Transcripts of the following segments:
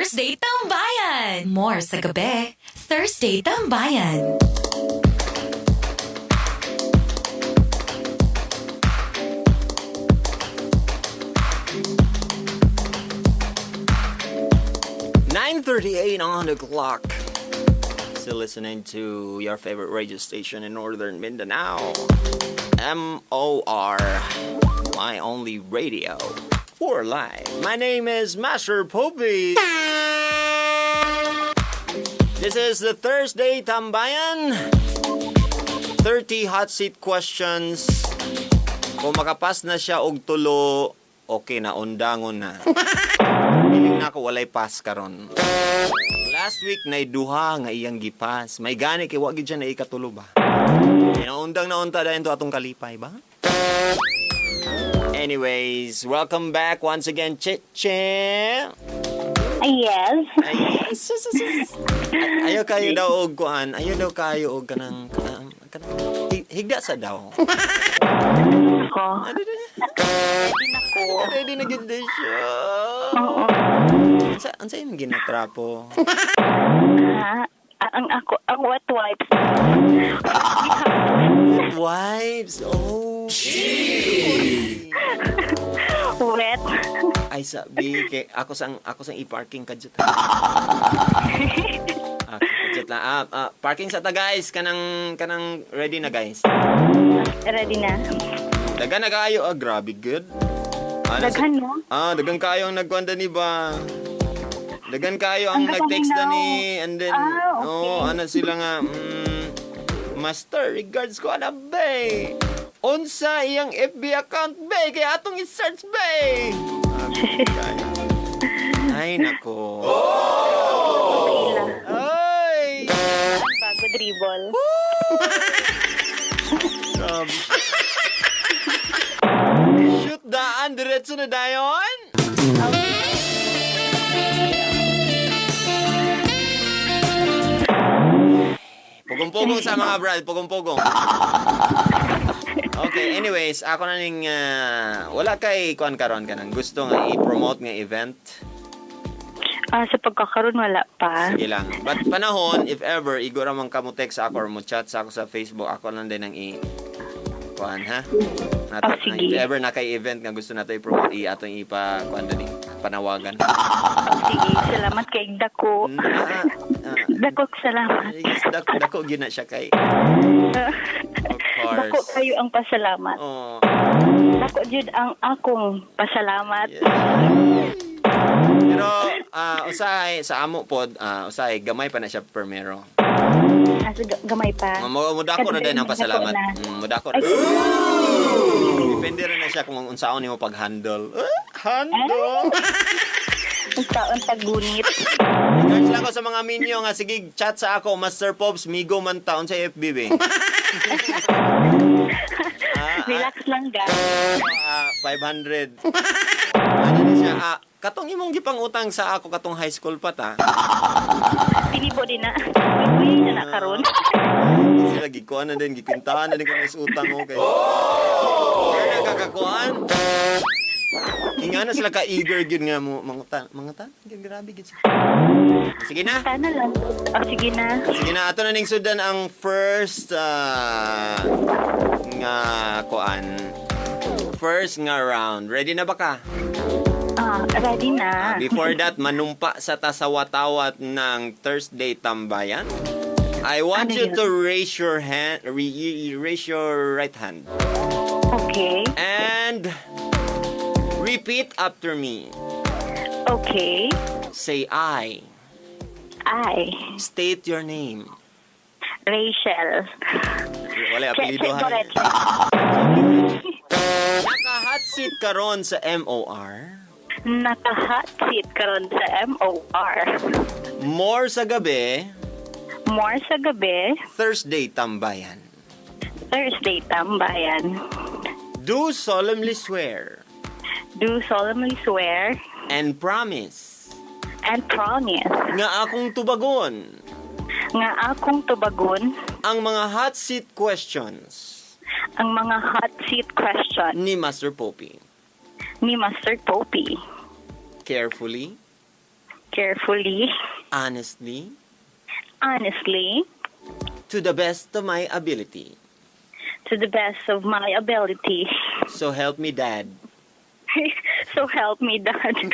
Thursday Tambayan. More sa gabi, Thursday Tambayan. 9:38 on the clock. Still listening to your favorite radio station in Northern Mindanao. MOR, my only radio for life. My name is Master Popey. This is the Thursday Tambayan. 30 hot seat questions. Kung makapas na siya og tulo, okay na, undangon na. Feeling na ako walay pass karon. Last week nay duha nga iyang gipass. May gani kay wa gid siya na ikatulo ba. Naundang na unta dayon to atong kalipay ba? Anyways, welcome back once again, Cheche. Yes. Ay, sus, sus, sus. Ayaw kayo daw og kuan. Ayaw daw kayo og kanang kanang kanang higda sa daw. Ako. Ready na ko. Ready na gid siya. Oo. Unsa imong ginatrapo? Ha? Ang ako, ang wet wipes. Wipes. Oh. Wet. Ay sabi kay ako sang i-parking kadjut. Kadjut lang. Parking sa ta guys, kanang kanang ready na guys. Ready na. Dagan na kayo. Grabe good. Daghan, no? Dagan kayo ang nagkwanda ni ba? Dagan kayo ang Ang nag-text na ganda. ni and then Okay. oh, ano sila nga Master, regards ko ana bay. Unsa iyang FB account bay kay atong i-search bay. Ay nako. Okay lang. Ay! Ang bago dribble. Grabe. Shoot daan, diretso na dayon. Pugong-pugong sa mga brad, pugong-pugong. Okay, anyways, ako na ning wala kay kuan karon kanang gusto nga i-promote nga event. Sa pagkakaroon, wala pa. Sige lang. But panahon, if ever, igora man ka mo text sa ako or mo chat sa ako sa Facebook, ako lang din ang i kuan ha. Nato, Oh, sige. If ever na kay event nga gusto nato i-promote, i atong ipa kuan dali, panawagan. Sige, salamat kay Dako. Dako, salamat. Yes, dako dako gyud na siya kay. Of course. Dako kayo ang pasalamat. Oh. Dako jud ang akong pasalamat. Pero usahay sa amo pod, usahay gamay pa na siya permero. Sa gamay pa. Mudako na din ang pasalamat. Dako na. Mudako na. Depende rin na siya kung unsaon nimo pag-handle. Handle. Ang taon paggunit. Regards lang ko sa mga minyo nga sige chat sa ako Master Pops Migo man taon sa FB be. Relax lang guys. 500. Ano na siya? Katong imong gipangutang sa ako katong high school pa ta. Pinibo din na. Pinibo na na karon. Hindi sila gikuan na din, gikwintahan na din kung mas utang ko kay. Oh! Kaya nagkakakuan. Inga na sila ka-eager gyud nga mo mangutan, mangutan. Grabe gyud sila. Sige na. Sana lang. Oh, sige na. Sige na, ato na ning sudan ang first nga kuan. First nga round. Ready na ba ka? Ready na. Before that, manumpa sa tasawatawat ng Thursday Tambayan. I want Ano you yun? to raise your hand, raise your right hand. Okay. And repeat after me. Okay. Say I. I. State your name. Rachel. Wala apelyido ha. Naka-hot seat karon sa MOR. Naka-hot seat karon sa MOR. More sa gabi. More sa gabi. Thursday Tambayan. Thursday Tambayan. Do solemnly swear. Do solemnly swear. And promise. And promise. Nga akong tubagon. Nga akong tubagon. Ang mga hot seat questions. Ang mga hot seat questions. Ni Master Popey. Ni Master Popey. Carefully. Carefully. Honestly. Honestly. To the best of my ability. To the best of my ability. So help me, Dad. So help me, Dad. Ay,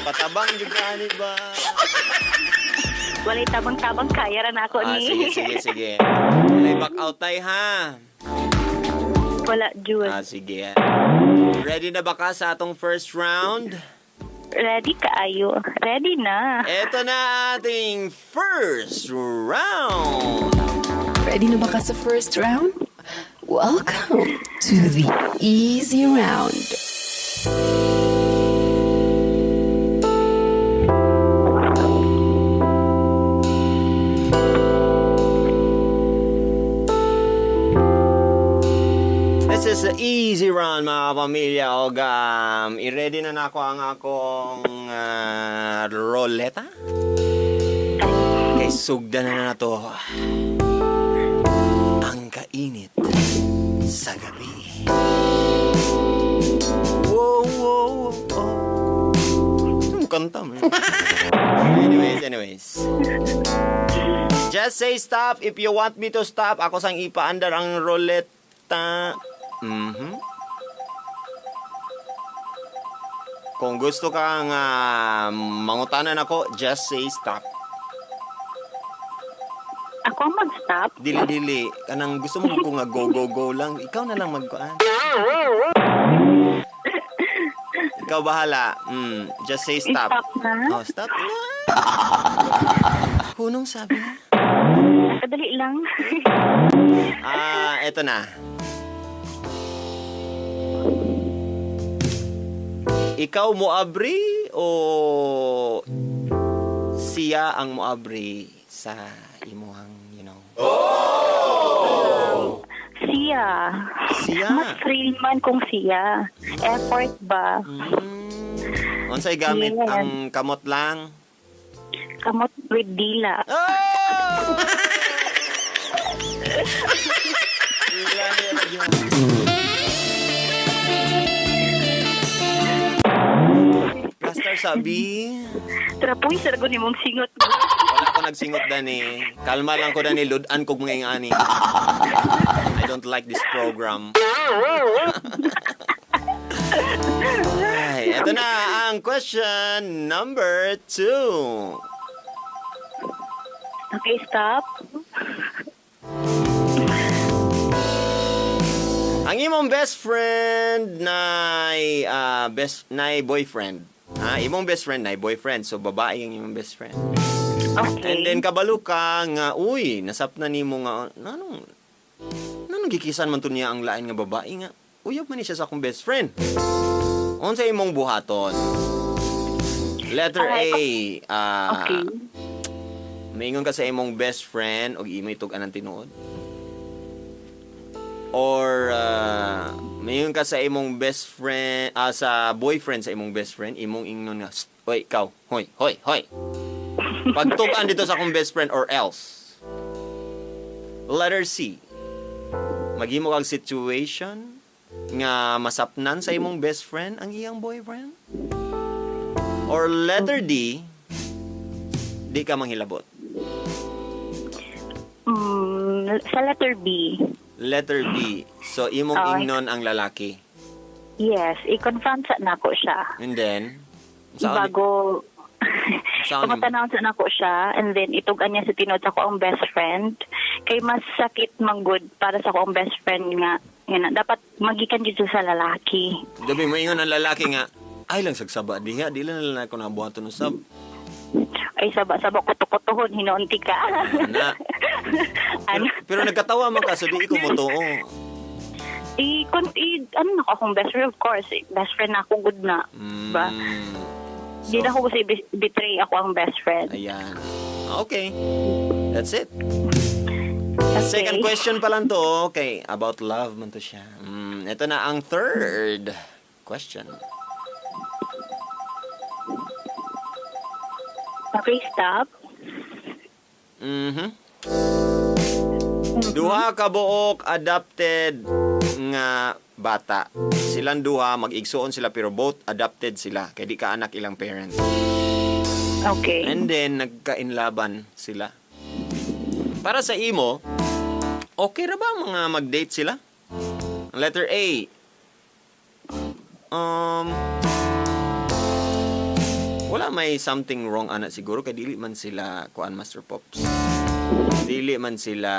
patabang jud ka ani ba? Walay tabang-tabang, kaya ra na ako Ah, ni. sige, sige, sige. Walay back out tay ha. Wala, Jud. Ah, sige. Ready na ba ka sa atong first round? Ready kaayo. Ready na. Ito na ating first round. Ready na ba ka sa first round? Welcome to the easy round. This is the easy round, mga kapamilya. Og i-ready na nako ang akong roleta. Kay sugdan na na to. Ang kainit sa gabi. Whoa, whoa, whoa. Anong kanta mo? Anyways, anyways. Just say stop if you want me to stop. Ako sang ipaandar ang roleta. Mhm. Kung gusto ka nga mangutanan ako, just say stop. Ako ang mag-stop? Dili dili, kanang gusto mo ko nga go go go lang, ikaw na lang magkuan. Ikaw bahala. Just say stop. Stop na. Oh, stop na. Hunong sabi. Kadali lang. Ah, eto na. Ikaw mo abri o siya ang moabri sa imuhang, you know? Oh! Siya. Siya. Mas thrill man kung siya. Effort ba? Unsay gamit? Yes. Ang kamot lang? Kamot with dila. Oh! Dila niya na yun. Plaster sabi. Trapoy sa ragon imong singot. Wala ko nagsingot dani. Kalma lang ko dani, ludan kog mga ingani. I don't like this program. Ay, eto na ang question number 2. Okay, stop. Ang imong best friend nay best nay boyfriend. Ah, imong best friend nay boyfriend. So babae ang imong best friend. Okay. And then kabalo ka nga uy, nasap na nimo nga nanong nanong gikisan man to niya ang lain nga babae nga uyab man ni siya sa akong best friend. Unsa imong buhaton? Letter A. Okay. Maingon ka sa imong best friend og imoy tug-an ang tinuod. Or maingon ka sa imong best friend, sa boyfriend sa imong best friend, imong ingnon nga, "Hoy, ikaw, hoy, hoy, hoy. Pagtug-an dito sa akong best friend or else." Letter C. Maghimo kag situation nga masapnan sa imong best friend ang iyang boyfriend. Or letter D, di ka manghilabot. Sa letter B. Letter B. So, imong ingnon ang lalaki. Yes, i-confront sa nako siya. And then, bago pangutanaon sa nako siya, and then itug-an niya sa tinuod sa ko ang best friend. Kay mas sakit manggod para sa ko ang best friend nga. Nga na, dapat magikan dito sa lalaki. Gabi mo ingon ang lalaki nga, ay lang sagsaba diha, di lang na ako nabuhaton usab. Ay saba-saba kuto-kutohon hinoonti ka. Na. Ano? Pero nagkatawa man ka, so di ko motoo. Ano na ako akong best friend, of course. Best friend na ako, good na. Ba? So, di na ako kasi betray ako ang best friend. Ayan. Okay. That's it. Okay. Second question pa lang to. Okay. About love man to siya. Ito na ang third question. Okay, stop. Mm-hmm. Duha ka buok adopted nga bata. Silang duha mag-igsuon sila pero both adopted sila kay di ka anak ilang parent. Okay. And then nagkainlaban sila. Para sa imo, okay ra ba mga mag-date sila? Letter A. Wala may something wrong ana siguro kay dili man sila kuan, Master Pops. Dili man sila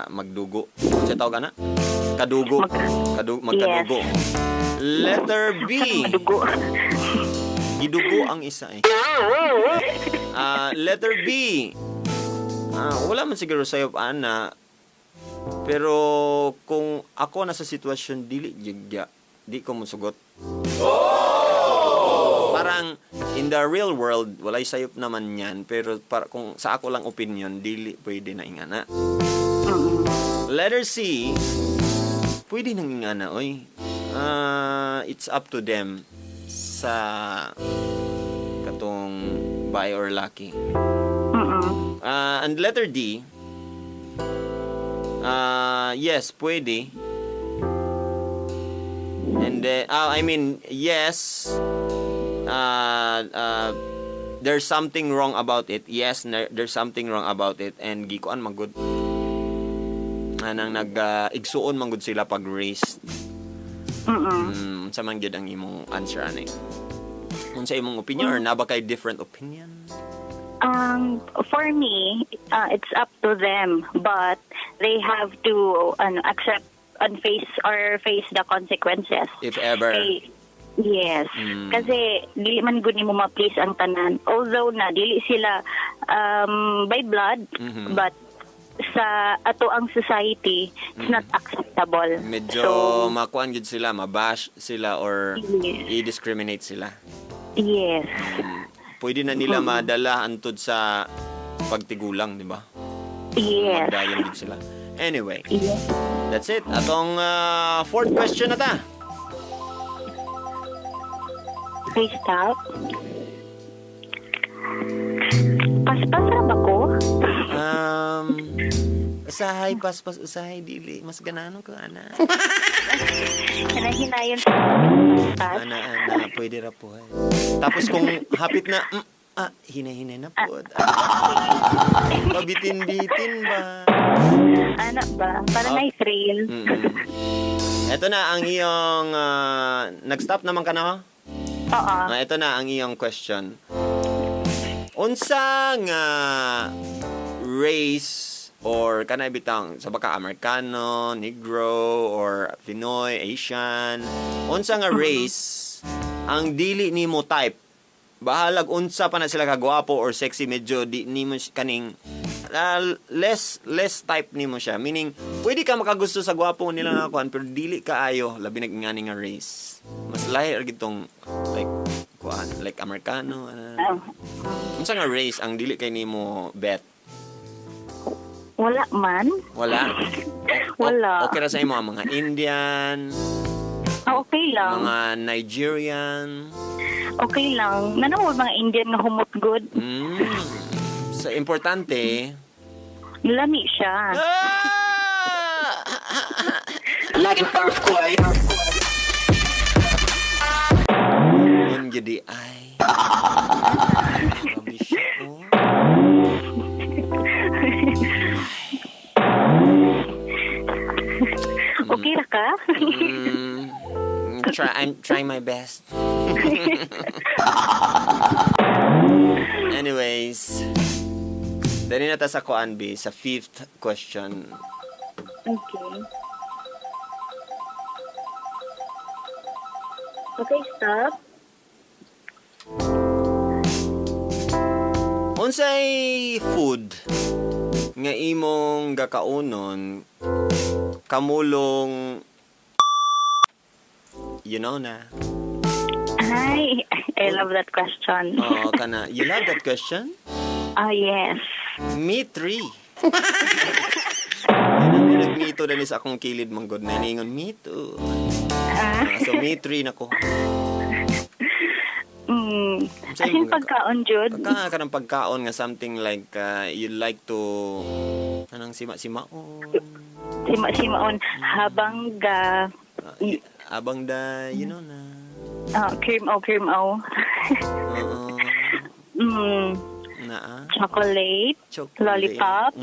magdugo. Sa tawag ana? Kadugo. Magkadugo. Letter B. Madugo. Gidugo ang isa eh. Letter B. Wala man siguro sa'yo ana. Pero kung ako nasa sitwasyon dili gyud di ko mosugot. Parang in the real world walay sayop naman yan, pero para kung sa ako lang opinion dili pwede na ingana. Letter C, pwede nang ingana oy. It's up to them sa katong bi or lucky. And letter D, yes, pwede. And then, I mean, yes, there's something wrong about it. Yes, there's something wrong about it. And gikuan man gud. Anang nag-igsuon man gud sila pag raised. Unsa man gyud ang imong answer ani? Unsa imong opinion or naa ba kay different opinion? For me, it's up to them, but they have to accept and face the consequences. If ever. Kay, yes. Kasi dili man gud nimo ma-please ang tanan. Although na dili sila by blood, but sa ato ang society, it's not acceptable. Medyo makuan gid sila, mabash sila or i-discriminate sila. Yes. Pwede na nila madala antud sa pagtigulang, di ba? Yes. Magdayon gid sila. Anyway, that's it. Atong fourth question na ta. Okay, stop. Paspas ra ba ko? Usahay, paspas, usahay, dili. Mas ganano ko, ana. Hinayon. Ana, ana, pwede ra po. Eh. Tapos kung hapit na, hinay-hinay na po. Pabitin-bitin ba? Ana ba? Para na thrill. Ito na ang iyong, nag-stop naman ka na, ho? Oo. Ito na ang iyong question. Unsa nga race or kanay bitang sa baka Amerikano, Negro or Pinoy, Asian, unsa nga race ang dili nimo type? Bahalag unsa pa na sila kagwapo or sexy, medyo di nimo kaning less type nimo siya. Meaning pwede ka makagusto sa gwapo nila nga kuan pero dili kaayo labi nag ngani nga race. Mas lahi ra gitong like kuan like Amerikano. Unsa nga race ang dili kay nimo bet? Wala man. Wala? Wala. Okay ra sa imo ang mga Indian? Okay lang. Mga Nigerian? Okay lang. Nanawag mga Indian nga humot good. So, importante. Lami siya. Ah! Like an earthquake. Yun gidi ay. Grabe siya, oh. Okay ra ka? I'm trying my best. Anyways, dali na ta sa kuan B, sa fifth question. Okay. Okay, stop. Unsay food nga imong gakaunon kamulong you know na? Hi, I love that question. Oh, kana. You love that question? Oh, yes. Me three. Yan ang nag-me too dali sa akong kilid manggod na ningon me too. So me three na ko. As in pagkaon, Jude? Pagka ka ng pagkaon nga something like you like to anong sima-simaon. Sima-simaon habang ga Abang da, you know na. Cream o, cream o. Oo. Naa. Chocolate. Chocolate. Lollipop.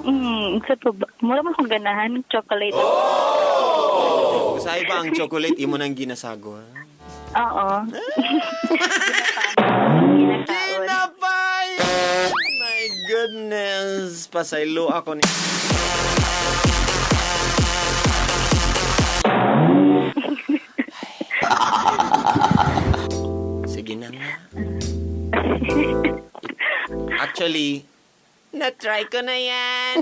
Oh. Sa po ba? Mura man kong ganahan, chocolate. Oh! Usahay ba ang chocolate imo nang ginasago? Oo. Ginakaon. Ginapay! My goodness! Pasaylo ako ni... Sige na nga. Actually, na-try ko na yan.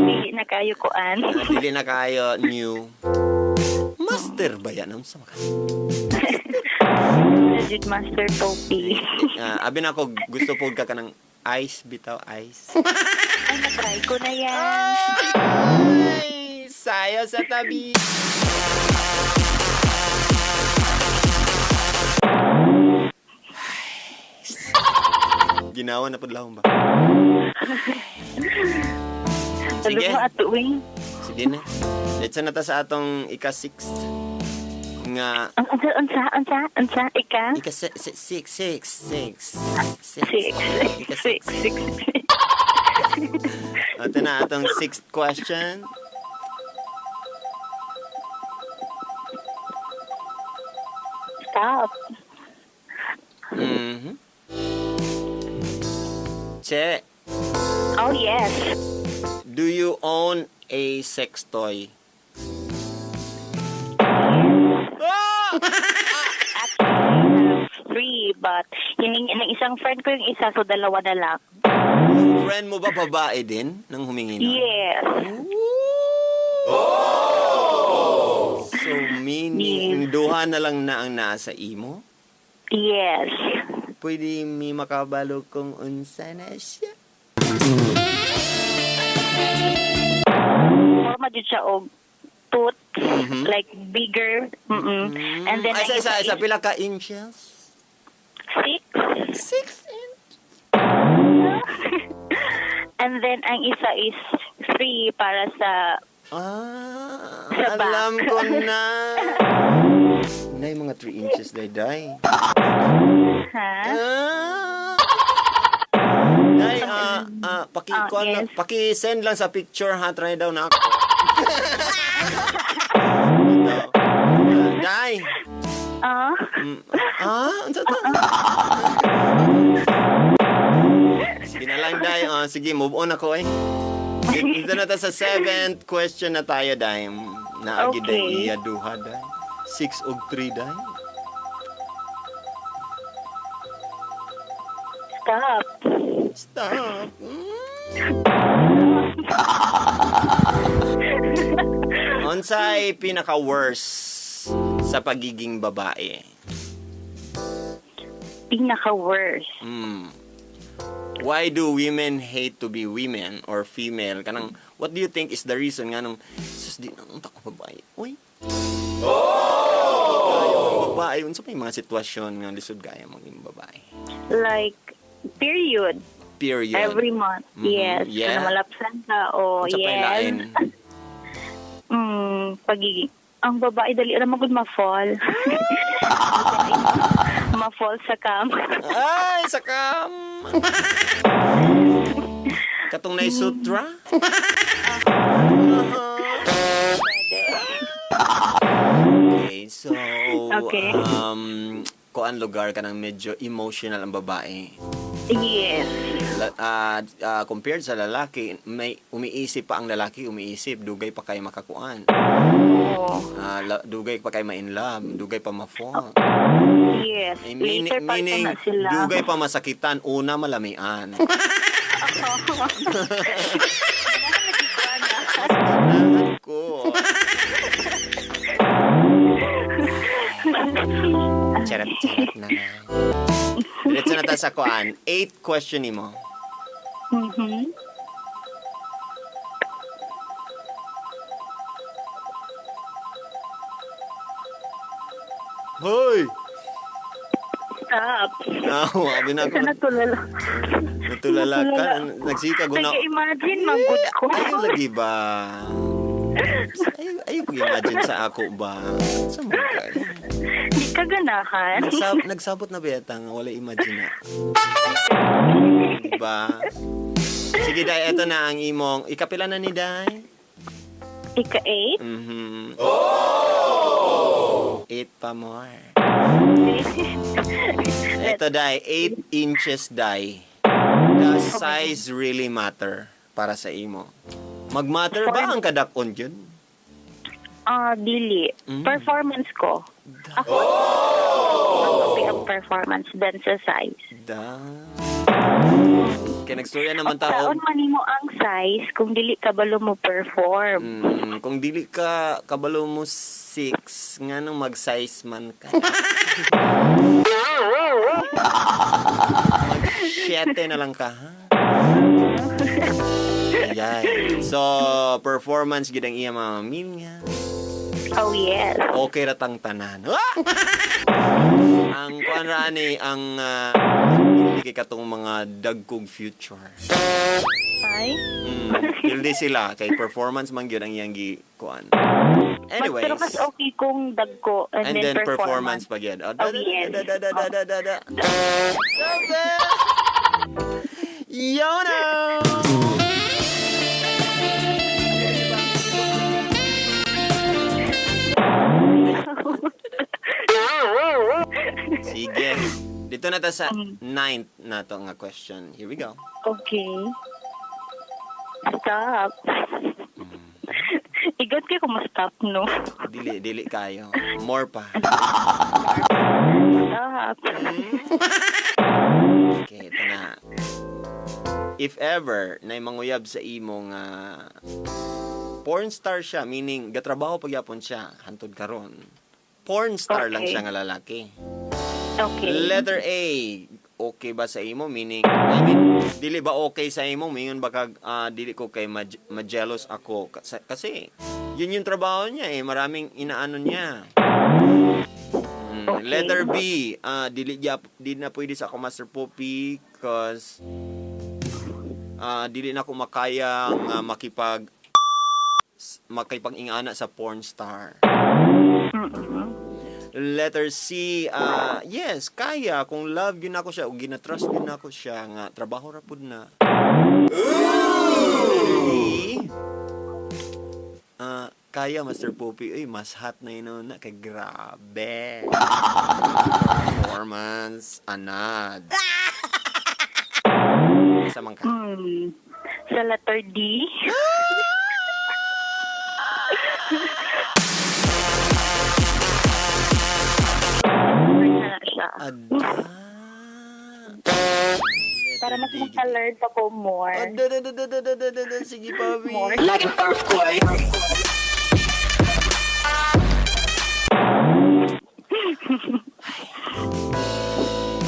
Dili na kayo kuan. Dili na kayo new. Master ba yan? Ano sa maka? Legit Master Topi. Abi na ako, gusto po ka ng ice, bitaw ice. Ay, na-try ko na yan. Ay, sayo sa tabi. Ginawa na padlahon ba? Sige. Sige na. Let's na ta sa atong ika-6 nga Unsa ika? Ika-6 6 6 6 6 6. Ito na atong sixth question. Stop. Mm-hmm. Che. Oh, yes. Do you own a sex toy? Ah! Actually, I have 3, but hiningi ng isang friend ko yung isa, so 2 na lang. Yung friend mo ba babae din nang humingi na? Yes. Oh! So, meaning, yes, duha na lang na ang nasa imo? Yes. Pwede mi makabalo kung unsa na siya? Forma dyan siya og tooth, like bigger. Mm-mm. Mm-hmm. And then, ay, sa pila ka inches? 6. 6 inches. And then, ang isa is 3 para sa sa back. Alam ko na. Nay, mga 3 inches, day-day. Ha? Day, paki, yes. Paki-send lang sa picture, ha? Try daw na ako. Day! Ano to? Sige na lang, Day. Sige, move on ako, eh. Dito na ta sa 7th question na tayo, Day. Naagi, okay. Day, iya duha, Day. 6 og 3, Day. Stop. Stop. Unsay pinaka-worst sa pagiging babae? Pinaka-worst? Why do women hate to be women or female? Kanang, what do you think is the reason nga nung, sus, di na unta ko babae. Uy. Oh! Babae. Unsa pa yung mga sitwasyon nga lisod kaya maging babae? Like, period. Period. Every month. Mm-hmm. Yes. Yeah. Kana malapsan ka o unsa yes. pa yung lain? Pagiging ang babae dali ra magud ma-fall. Ma-fall sa cam. Ay, sa cam. Katong nay sutra? Okay, so okay. Kuan lugar ka ng medyo emotional ang babae. Yes. Compared sa lalaki, may umiisip pa ang lalaki, umiisip, dugay pa kayo makakuan. Oh. Dugay pa kayo ma-in love, dugay pa ma-fall. Yes. Eh, later pa meaning, na sila. Dugay pa masakitan, una malamian. Ganahan ko. Charot-charot na nga. Diretso na ta sa kuan. 8 question nimo. Mm-hmm. Hoy! Stop. Ah, abi na ako. Sa natulala. Natulala ka. Nagsika guna. Nag-imagine, manggod ko. Ayaw lagi ba? Ayaw pag-imagine sa ako ba? Sa mga ka? Di ka ganahan. Nagsabot na ba yata nga wala imagine na. Diba? Sige, Day, eto na ang imong. Ikapila na ni Day? Ika-8? Mhm. Oh! 8 pa more. Eto, Day, 8 inches, Day. Does size really matter para sa imo? Mag-matter ba ang kadakon yun? Ah, dili. Performance ko. Ako. Mas okay ang performance than sa size. Da. Kaya nagstorya naman tao. Saon man nimo ang size kung dili ka balo mo perform. Kung dili ka kabalo mo 6, nga nung mag-size man ka. Mag-7 na lang ka, ha? Ayan. So, performance gid ang iya mga milya. Oh, yes. Okay ra tang tanan. Ah! Ang kuan ra ani ang hindi kay katong mga dagkog future. Ay. Pildi sila kay performance man gyud ang iyang gi kuan. Anyways. Pero mas okay kung dagko and And then performance pa gyud. Oh, da, Oh, da, yes. da, da, da, da, da, da, da. Yono! Sige. Dito na ta sa ninth na to nga question. Here we go. Okay. Stop. Igat kayo kung ma-stop, no? Dili, dili kayo. More pa. Stop. Okay, ito na. If ever na manguyab sa imong porn star siya, meaning gatrabaho pagyapon siya, hantod karon. Porn star lang Okay. siya nga lalaki. Okay. Letter A, okay ba sa imo? Meaning, I mean, dili ba okay sa imo? Mingon ba kag, dili ko kay ma-jealous ako? Kasi, yun yung trabaho niya eh. Maraming inaano niya. Okay. Letter B, dili, di na pwede sa ako Master Poppy cause dili na ako makaya nga makipag-ingana sa porn star. Letter C, yes, kaya kung love yun ako siya o gina-trust yun ako siya nga trabaho ra pud na. Letter D, kaya Master Poppy, uy, mas hot na yun na kay grabe. Performance, anad. Sa man ka. Sa letter D. Na siya. Ada. Para mas maka-learn pa ko more. Ada, da, da, da, da, da, da, da. Sige, Papi. More. Like an earthquake.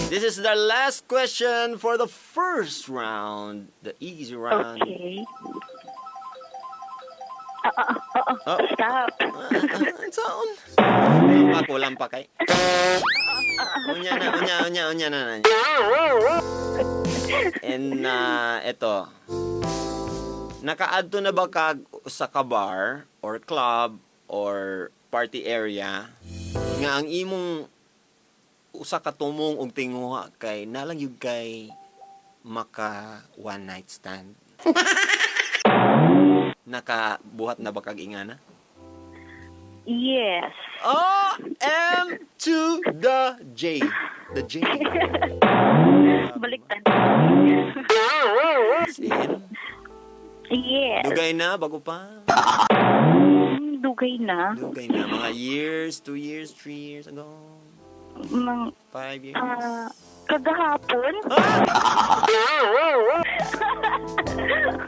This is the last question for the first round. The easy round. Okay. Oh. Stop. Saan? Kulang pa kay. Unya na, unya, unya, unya na. And eto. Naka-adto na ba ka sa ka bar or club or party area nga ang imong usa ka tumong og tinguha kay nalang yun kay maka one night stand? Nakabuhat na ba kag ingana? Yes. O M to the J. The J. Baliktad. Sin? Yes. Dugay na bago pa. Dugay na. Dugay na mga years, 2 years, 3 years ago, Mang, 5 years. Kagahapon.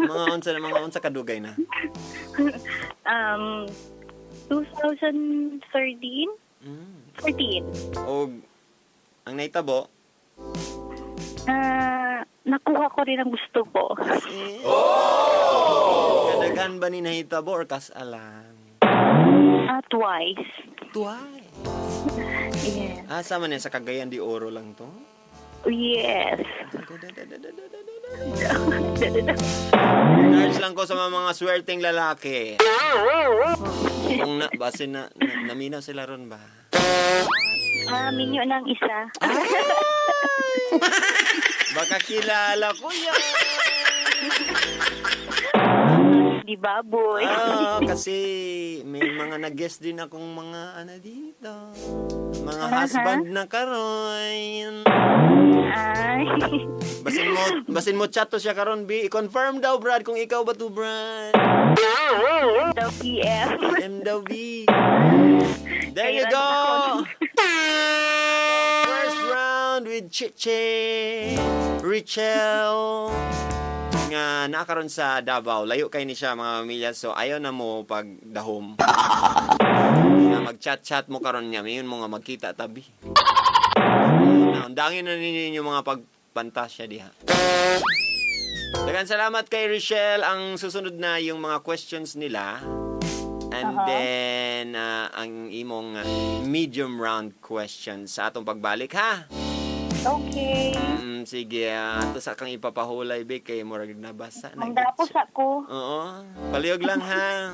Mga unsa na, mga unsa kadugay na. 2013? 14. Og ang naitabo, Nakuha ko rin ang gusto ko. Oh! Kadaghan ba ni nahitabo or kasalang? Twice. Twice. Yes. Ah, sama niya sa Cagayan de Oro lang to? Yes. Nurse lang ko sa mga swerteng lalaki. Kung na, base na naminaw sila ron ba? Ah, minyo ng isa. Baka kilala ko yan. Di ba, boy? Ah, kasi may mga nag-guest din akong mga ano dito. Mga husband na karon. Ay. Basin mo chat to siya karon, B. I-confirm daw, Brad, kung ikaw ba to, Brad. Daw PM. PM daw, B. There you go. First round with Chiche, Richelle, nga nakaron sa Davao. Layo kay ni siya, mga pamilya. So ayaw na mo pag dahom. Nga mag-chat-chat mo karon niya. Mayon mo nga magkita tabi. Na, undangin na ninyo yung mga pagpantasya diha. Daghang salamat kay Richelle. Ang susunod na yung mga questions nila. And then, ang imong medium round questions sa atong pagbalik, ha? Okay. Sige, ato sa kang ipapahulay, be, kay murag nabasa. Mangdapos ako. Oo. Palihog lang, ha?